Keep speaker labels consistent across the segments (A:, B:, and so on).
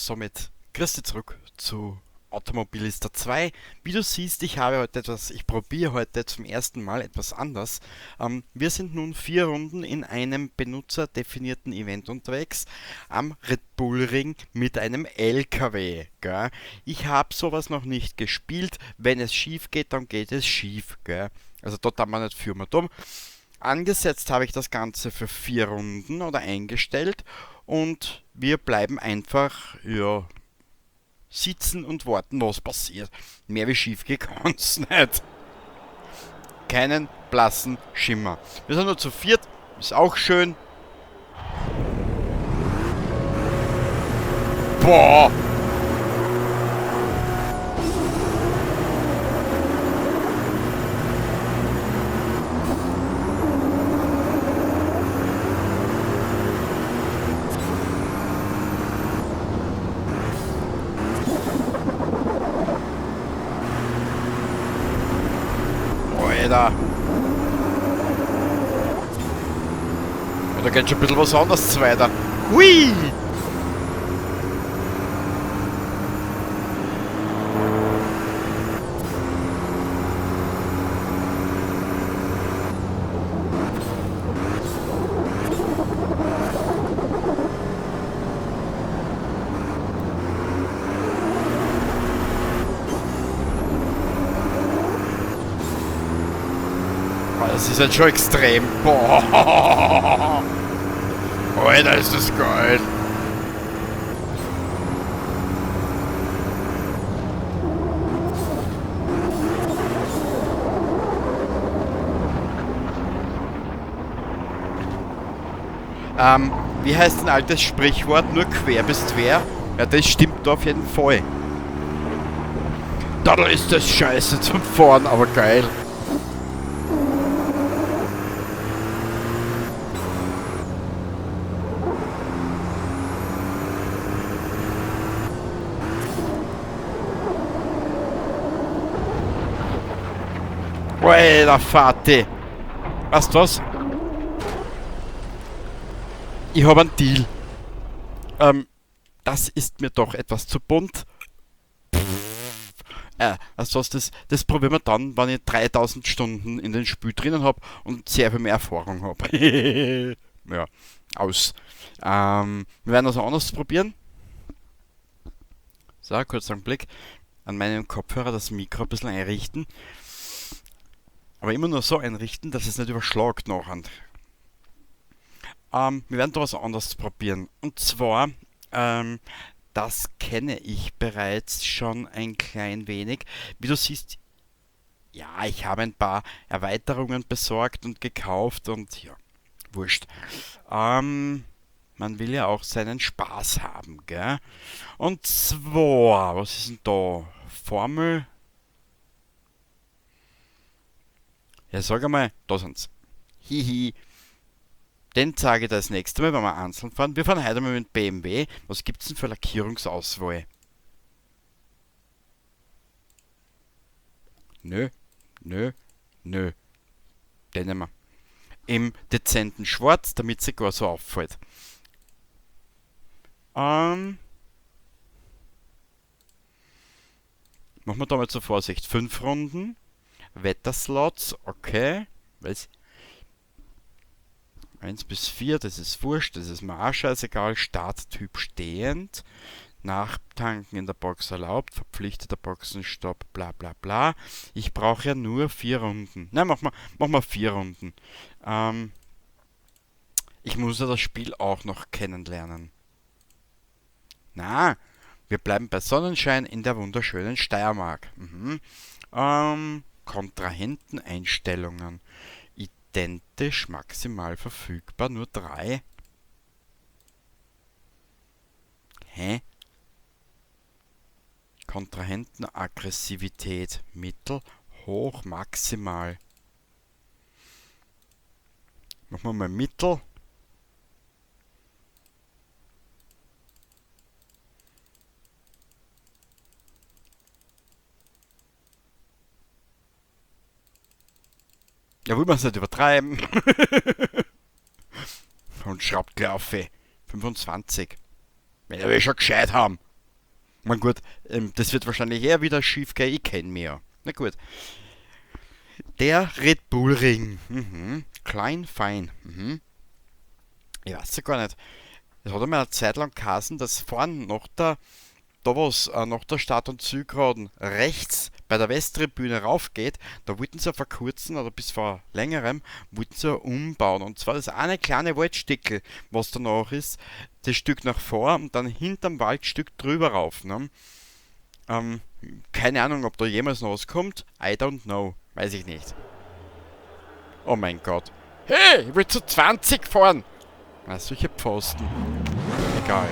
A: Somit grüß dich zurück zu Automobilista 2. Wie du siehst, ich habe heute etwas, ich probiere heute zum ersten Mal etwas anders. Wir sind nun 4 Runden in einem benutzerdefinierten Event unterwegs am Red Bull Ring mit einem LKW. Gell? Ich habe sowas noch nicht gespielt. Wenn es schief geht, dann geht es schief. Gell? Also dort haben wir nicht für mal dumm. Angesetzt habe ich das Ganze für 4 Runden oder eingestellt und wir bleiben einfach, ja, sitzen und warten, was passiert. Mehr wie schief geht kann's nicht. Keinen blassen Schimmer. Wir sind nur zu viert, ist auch schön. Boah! Alter. Ja, da geht schon ein bisschen was anderes weiter. Hui! Das ist jetzt schon extrem. Boah. Alter, ist das geil. Wie heißt ein altes Sprichwort? Nur quer bist wer? Ja, das stimmt da auf jeden Fall. Da ist das scheiße zum Fahren, aber geil. Alter Vati. Weißt du was? Ich hab einen Deal. Das ist mir doch etwas zu bunt. Weißt du was, das probieren wir dann, wenn ich 3000 Stunden in den Spiel drinnen hab und sehr viel mehr Erfahrung hab. Ja, aus. Wir werden das auch anders probieren. So, kurz einen Blick an meinem Kopfhörer das Mikro ein bisschen einrichten. Aber immer nur so einrichten, dass es nicht überschlagt nachher. Wir werden da was anderes probieren. Und zwar, das kenne ich bereits schon ein klein wenig. Wie du siehst, ja, ich habe ein paar Erweiterungen besorgt und gekauft und ja, wurscht. Man will ja auch seinen Spaß haben, gell? Und zwar, was ist denn da? Formel... Ja, sag einmal, da sind's. Hihi. Den zeige ich dir das nächste Mal, wenn wir einzeln fahren. Wir fahren heute mal mit BMW. Was gibt's denn für Lackierungsauswahl? Nö, nö, nö. Den nehmen wir. Im dezenten Schwarz, damit sie gar so auffällt. Machen wir da mal zur Vorsicht. 5 Runden. Wetterslots, okay. Was? 1 bis 4, das ist wurscht, das ist mir auch scheißegal. Starttyp stehend. Nachtanken in der Box erlaubt, verpflichteter Boxenstopp, bla bla bla. Ich brauche ja nur 4 Runden. Nein, mach mal 4 Runden. Ich muss ja das Spiel auch noch kennenlernen. Na, wir bleiben bei Sonnenschein in der wunderschönen Steiermark. Kontrahenteneinstellungen. Identisch, maximal verfügbar, nur 3. Hä? Kontrahentenaggressivität, mittel, hoch, maximal. Machen wir mal mittel. Ja, wollen wir es nicht übertreiben. Und schraubt gleich auf. 25. Wenn wir schon gescheit haben. Na gut, das wird wahrscheinlich eher wieder schief gehen, ich kenn mich ja. Na gut. Der Red Bull Ring. Mhm. Klein, fein. Mhm. Ich weiß ja gar nicht. Es hat einmal eine Zeit lang geheißen, dass vorn nach der, da was, nach der Start- und Zielgeraden rechts bei der Westtribüne raufgeht, da wollten sie ja vor kurzem oder bis vor längerem, wollten sie ja umbauen. Und zwar das eine kleine Waldstückel, was danach ist, das Stück nach vor und dann hinterm Waldstück drüber rauf. Ne? Keine Ahnung, ob da jemals noch was kommt. I don't know. Weiß ich nicht. Oh mein Gott. Hey, ich will zu 20 fahren! Na, solche Pfosten. Egal.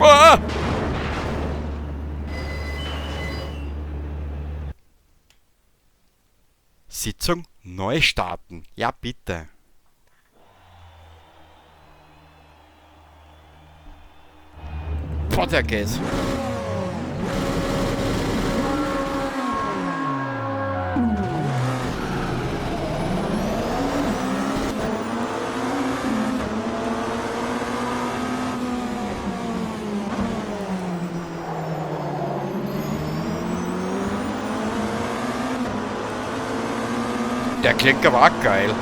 A: Ah! Sitzung neu starten. Ja, bitte. Boah, der geht. Der klingt aber auch geil.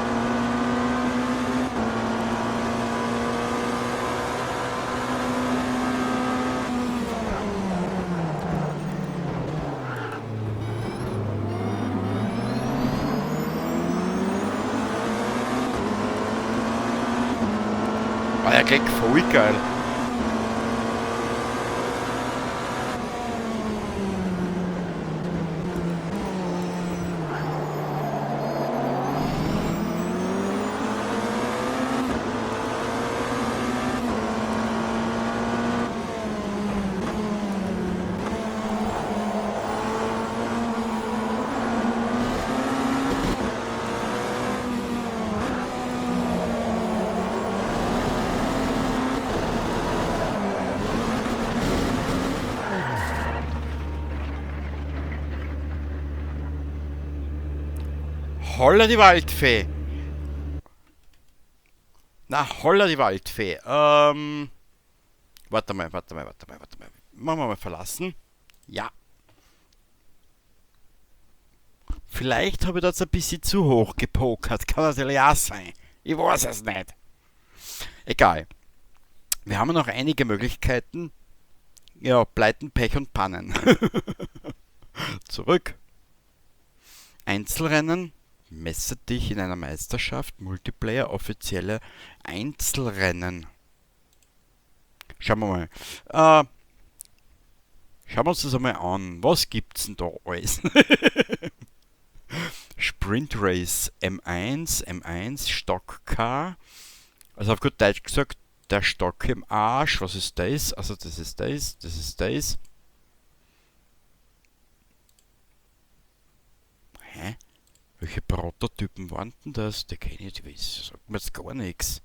A: Ah, der klingt voll geil. Holla die Waldfee. Na, holla die Waldfee. Warte mal, warte mal, warte mal, warte mal. Machen wir mal verlassen. Ja. Vielleicht habe ich das ein bisschen zu hoch gepokert. Kann natürlich auch sein. Ich weiß es nicht. Egal. Wir haben noch einige Möglichkeiten. Ja, Pleiten, Pech und Pannen. Zurück. Einzelrennen. Messe dich in einer Meisterschaft, Multiplayer, offizielle Einzelrennen. Schauen wir mal. Schauen wir uns das einmal an. Was gibt's denn da alles? Sprint Race M1, M1, Stock Car. Also auf gut Deutsch gesagt, der Stock im Arsch. Was ist das? Also das ist das, das ist das. Hä? Welche Prototypen waren denn das? Die kenn ich, die sagt mir jetzt gar nix.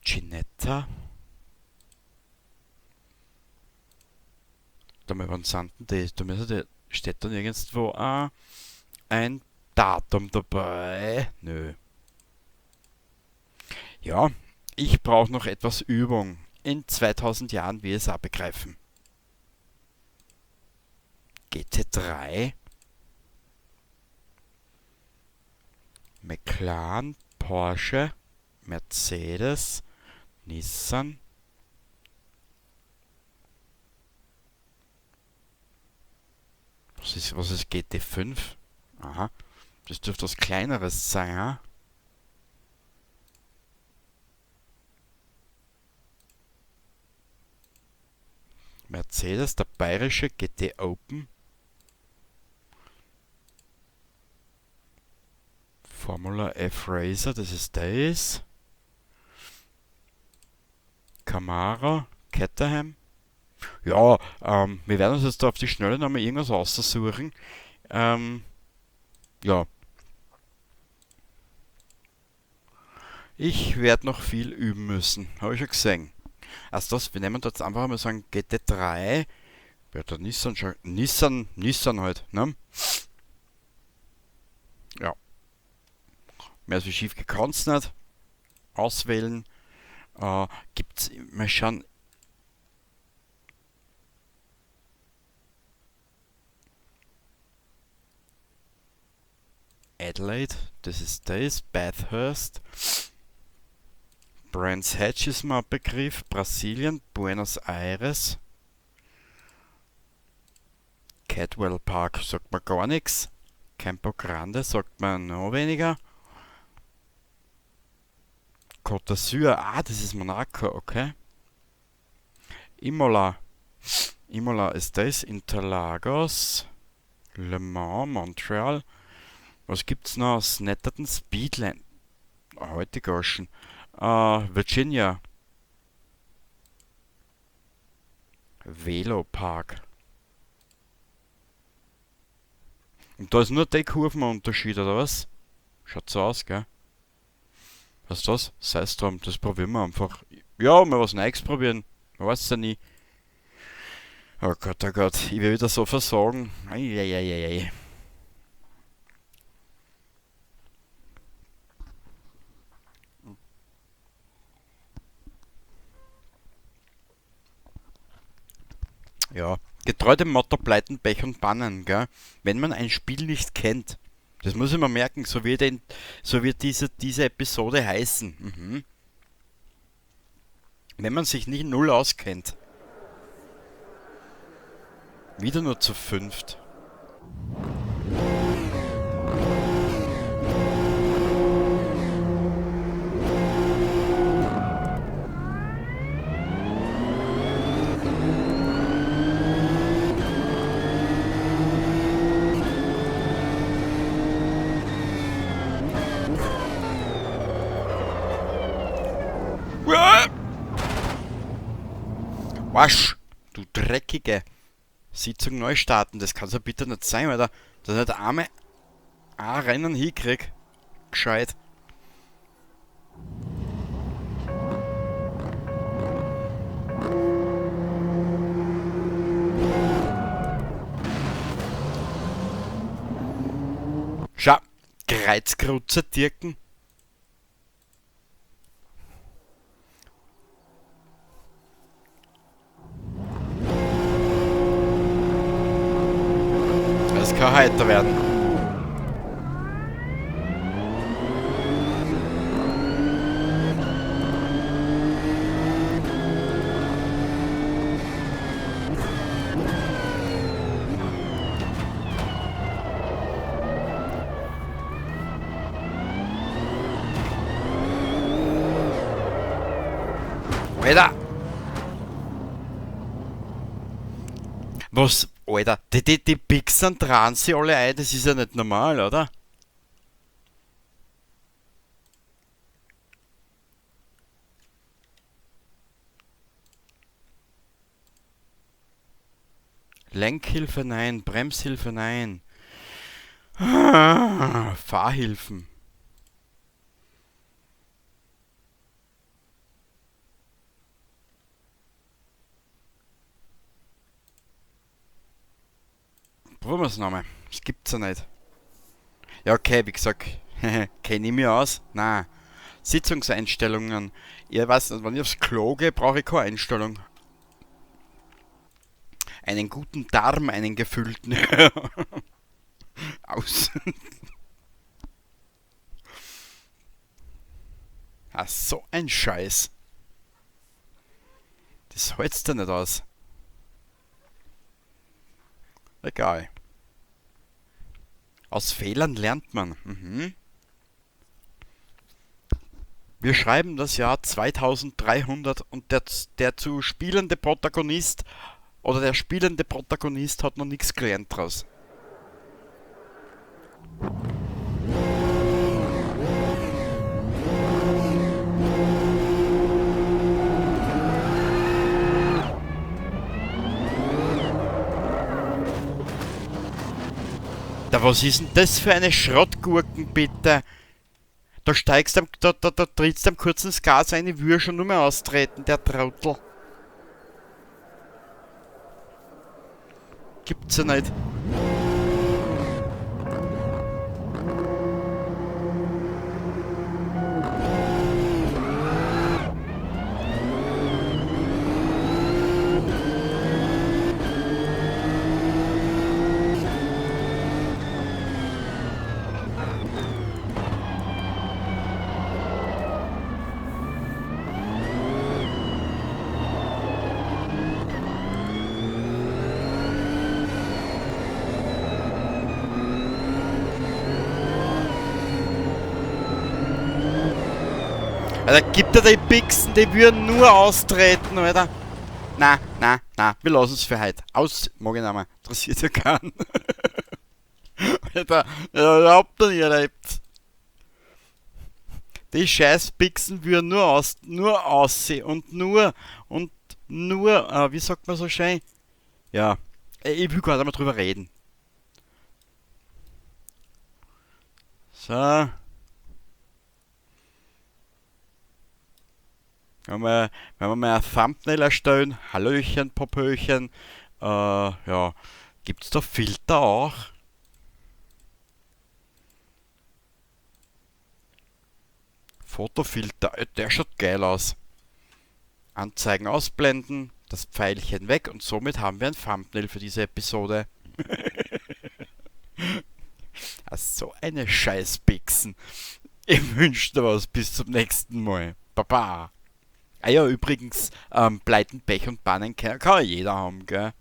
A: Ginetta. Da mal, wann sind denn die? Da müssen die, steht da nirgendwo auch ein Datum dabei? Nö. Ja, ich brauch noch etwas Übung. In 2000 Jahren will ich es auch begreifen. GT3, McLaren, Porsche, Mercedes, Nissan. Was ist GT5? Aha, das dürfte was Kleineres sein, ja? Mercedes, der bayerische GT Open. Formula F Racer, das ist das. Camaro, Caterham. Ja, wir werden uns jetzt da auf die Schnelle nochmal irgendwas aussuchen. Ja. Ich werde noch viel üben müssen. Habe ich schon gesehen. Also das, wir nehmen da jetzt einfach mal sagen GT3. Ja, der Nissan schon. Nissan halt, ne? Ja. Mehr als wie schief gekannt's nicht. Auswählen. Gibt's, mal schauen. Adelaide, das ist das, Bathurst, Brands Hatch ist mal ein Begriff, Brasilien, Buenos Aires, Cadwell Park sagt mir gar nichts, Campo Grande sagt mir noch weniger, Côte d'Azur, das ist Monaco, okay, Imola, Imola ist das, Interlagos, Le Mans, Montreal. Was gibt's noch? Snetterton Speedland. Heute Goschen. Virginia. Velopark. Und da ist nur der Kurvenunterschied, oder was? Schaut so aus, gell? Was ist das? Sei's drum, das probieren wir einfach. Ja, mal was Neues probieren. Man weiß ja nie. Oh Gott, oh Gott, ich werde wieder so versagen. Eieieiei. Ja, getreu dem Motto Pleiten, Pech und Pannen, gell? Wenn man ein Spiel nicht kennt, das muss ich mir merken, so wird diese Episode heißen. Wenn man sich nicht null auskennt. Wieder nur zu 5. Wasch, du dreckige Sitzung neu starten, das kann's ja bitte nicht sein, Alter. Dass ich nicht einmal ein Rennen hinkrieg. Gescheit. Schau, Kreuzkrutzer Dirken. Das kann heiter werden. Alter! Was? Alter, die Pixern drehen sie alle ein, das ist ja nicht normal, oder? Lenkhilfe nein, Bremshilfe nein. Ah, Fahrhilfen. Probieren wir's nochmal. Das gibt's ja nicht. Ja, okay, wie gesagt, kenn ich mich aus? Nein. Sitzungseinstellungen. Ich weiß nicht, wenn ich aufs Klo gehe, brauche ich keine Einstellung. Einen guten Darm, einen gefüllten. Aus. Ach, so ein Scheiß. Das hältst du nicht aus. Egal. Aus Fehlern lernt man. Wir schreiben das Jahr 2300 und der zu spielende Protagonist oder der spielende Protagonist hat noch nichts gelernt draus. Da, was ist denn das für eine Schrottgurken, bitte? Da steigst du, da trittst am kurzen ins Gas ein, ich würde schon nur mehr austreten, der Trottel. Gibt's ja nicht. Alter, gibt er die Pixen, die würden nur austreten, Alter. Na, na, na, wir lassen es für heute. Aus, mag ich nicht mehr. Interessiert ja keinen. Alter, ja, überhaupt noch nicht erlebt. Die scheiß Pixen würden nur aus, nur aussehen und nur, wie sagt man so schön? Ja, ich will gar nicht mehr drüber reden. So. Wenn wir mal ein Thumbnail erstellen, Hallöchen, Popöchen, ja, gibt's da Filter auch? Fotofilter, der schaut geil aus. Anzeigen ausblenden, das Pfeilchen weg und somit haben wir ein Thumbnail für diese Episode. Ach, so eine Scheißpixen. Ich wünsche dir was, bis zum nächsten Mal. Baba. Ah ja, übrigens, Pleiten, Pech und Pannen kann jeder haben, gell?